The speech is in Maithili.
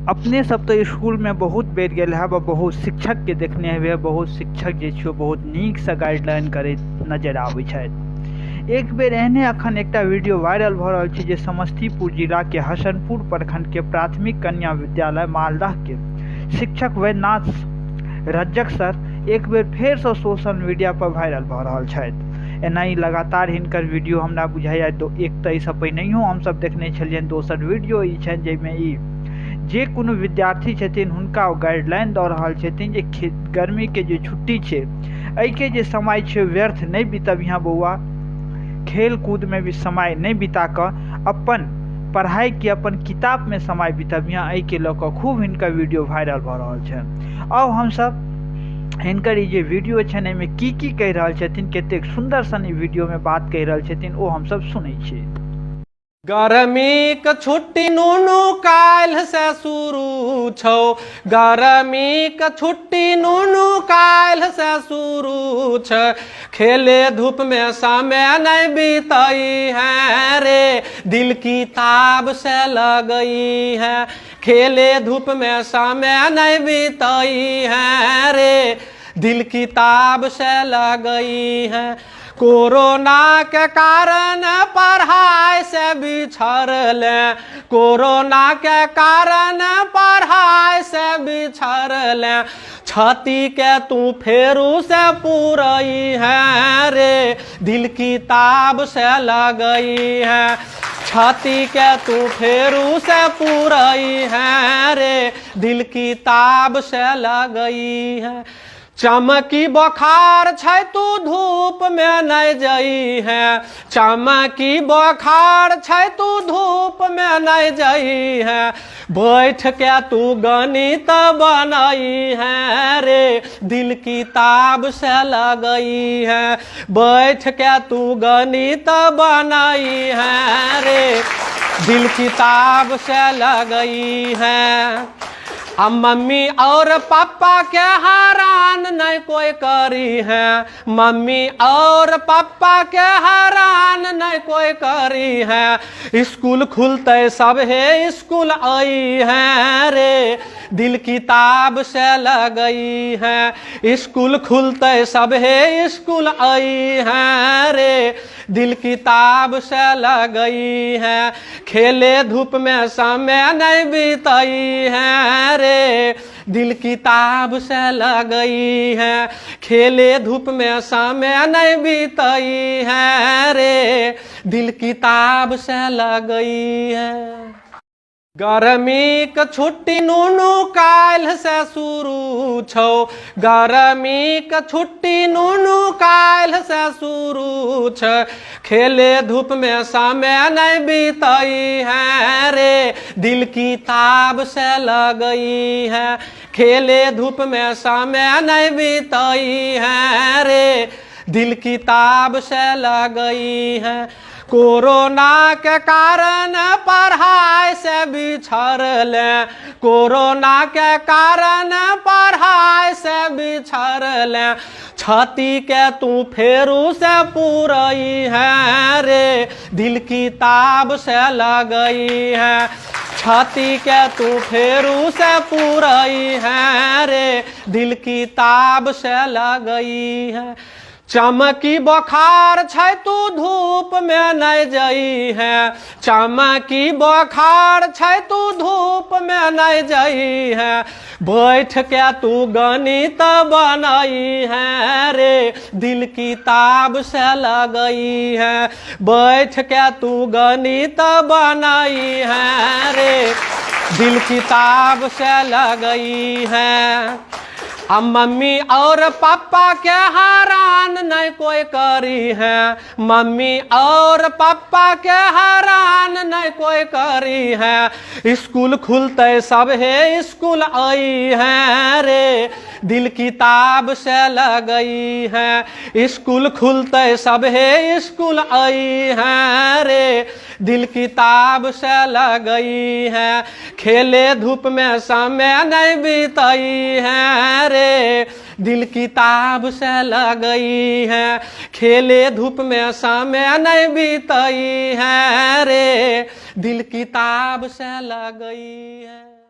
अपने सब तऽ इसकुलमे बहुत बेर गेल हैब आ बहुत शिक्षकके देखने हेबै, बहुत शिक्षक जे छै बहुत नीकसँ गाइडलाइन करैत नजरि आबै छथि। एक बेर एहने अखन एकटा वीडियो वायरल भऽ रहल छै जे समस्तीपुर जिलाके हसनपुर प्रखंडके प्राथमिक कन्या विद्यालय मालदहके शिक्षक वैद्यनाथ रज्जक सर एक बेर फेरसँ सोशल मीडिया पर वायरल भऽ रहल छथि। एना ही लगातार हिनकर वीडियो हमरा बुझाइए एक तऽ एहिसँ पहिनहियो हमसब देखने छलियनि, दोसर वीडियो ई छनि जाहिमे ई जे कोनो विद्यार्थी छथिन हुनका ओ गाइडलाइन दऽ रहल छथिन जे गर्मीके जे छुट्टी छै एहिके जे समय छै व्यर्थ नहि बितबिहेँ बौआ, खेल कूदमे भी समय नहि बिता कऽ अपन पढ़ाइके अपन किताबमे समय बितबिहेँ। एहिके लऽ कऽ खूब हिनकर वीडियो वायरल भऽ रहल छनि। आउ हमसब हिनकर ई जे वीडियो छनि एहिमे की की कहि रहल छथिन, कतेक सुन्दर सन ई वीडियोमे बात कहि रहल छथिन ओ हमसब सुनै छी। गर्मीक छुट्टी नुनू काल्हि से शुरू छौ, गर्मीक छुट्टी नुनू काल्हि से शुरू छै, खेले धूप में समय नहीं बीतई है रे, दिल किताब से लगई है, खेले धूप में समय नहीं बीतई है रे, दिल किताब से लगई है। कोरोना के कारण पढ़ाई से बिछड़ले, कोरोना के कारण पढ़ाई से बिछड़ले, क्षति के तू फेरू से पूरई है रे, दिल किताब से लगई है, क्षति के तू फेरू से पूरई है रे, दिल किताब से लगई है। चमकी बोखार छै तू धूप में नहीं जई है, चमकी बोखार छै तू धूप में नहीं जई है, बैठ के तू गणित बनई है रे, दिल किताब से लगई है, बैठ के तू गणित बनई है रे, दिल किताब से लगई है। आ मम्मी और पापा के हैरान नहीं कोई करी है, मम्मी और पापा के हैरान नहीं कोई करी है, स्कूल खुलते सब हे स्कूल आई है रे, दिल किताब से लगई है, स्कूल खुलते सब हे स्कूल आई है रे, दिल किताब से लगई है, खेले धूप में समय नहीं बीतई है रे, दिल किताब से लगई है, खेले धूप में समय नहीं बीतई है रे, दिल किताब से लगई है। गर्मीक छुट्टी नुनू काल्हि से शुरू छौ, गर्मीक छुट्टी नुनू काल्हि से शुरू छै, खेले धूप में समय नहीं बीतई है रे, दिल किताब से लगई है, खेले धूप में समय नहीं बीतई है रे, दिल किताब से लगई है। कोरोना के कारण पढ़ाई से बिछड़ले, कोरोना के कारण पढ़ाई से बिछड़ले, क्षति के तू फेरू से पूरई है रे, दिल किताब से लगई है, क्षति के तू फेरू से पूरई है रे, दिल किताब से लगई है। चमकी बोखार छै तू धूप में नहीं जई है, चमकी बोखार छै तू धूप में नहीं जई है, बैठ के तू गणित बनई है रे, दिल किताब से लगई है, बैठ के तू गणित बनई है रे, दिल किताब से लगई है। आ मम्मी और पापा के हैरान नहीं कोई करी है, मम्मी और पापा के हैरान नहीं कोई करी है, स्कूल खुलते सब हे स्कूल आई है रे, दिल किताब से लगई है, स्कूल खुलते सब हे स्कूल आई है रे, दिल किताब से लगई है, खेले धूप में समय नहीं बीतई है रे, दिल किताब से लगई है, खेले धूप में समय नहीं बीतई है रे, दिल किताब से लगई है।